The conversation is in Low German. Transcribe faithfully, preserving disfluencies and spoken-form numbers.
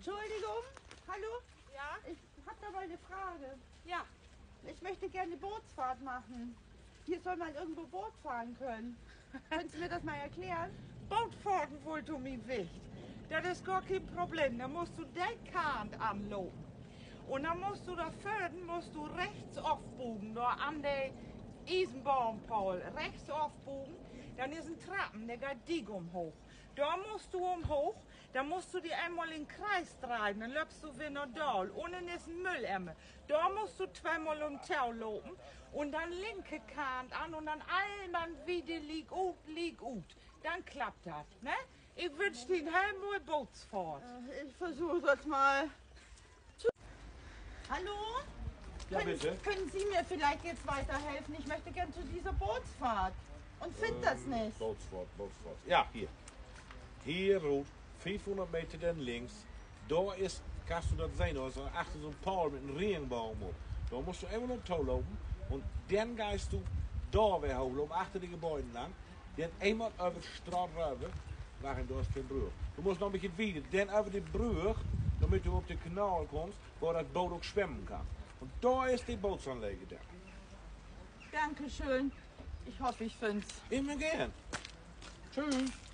Entschuldigung, hallo? Ja? Ich hab da mal eine Frage. Ja. Ich möchte gerne eine Bootsfahrt machen. Hier soll man irgendwo Boot fahren können. Können Sie mir das mal erklären? Bootfahrten wullt du, mien Wicht? Dat is gor keen Problem. Denn musst du de Kant anlopen. Un denn musst du dor vörn, musst du rechts ofbogen, dor an de Iesenbahnpaal. Rechts ofbogen, denn is en Trappen, de geiht de Diek umhooch. Dor musst du umhooch, denn musst du di eenmal in Kreis dreihen, denn löppst du weer na daal. Unnen is en Müllemmer. Dor musst du tweemal ümto lopen un denn linke Kant an un denn all man wieder liek ut, liek ut. Denn klappt dat, ne? Ik wünsch di en heel mooi Bootsfahrt. Äh, ich versuch's jetzt mal. Hallo? Ja, bitte. Können, können Sie mir vielleicht jetzt weiterhelfen? Ich möchte gern zu dieser Bootsfahrt und find das nicht. Bootsfahrt, Bootsfahrt. Ja, hier. Hier rut, fiefhunnert Meter denn links. Dor is, kannst du dat sehn, dor is achter so'n Paal mit en Regenbogen op. Dor musst du eenmal na to lopen un denn geihst du dor weer hoochlopen, achter de Gebäuden lang. Denn eenmal över de Straat röver, wach, dor is keen Brügg. Du musst noch en beten wieder, denn över de Brügg, dormit du op de Kanaal kummst, wo dat Boot ok swemmen kann. Un dor is de Bootsanleger denn. Dankeschön. Ich hoffe, ich find's. Immer geern. Tschüss.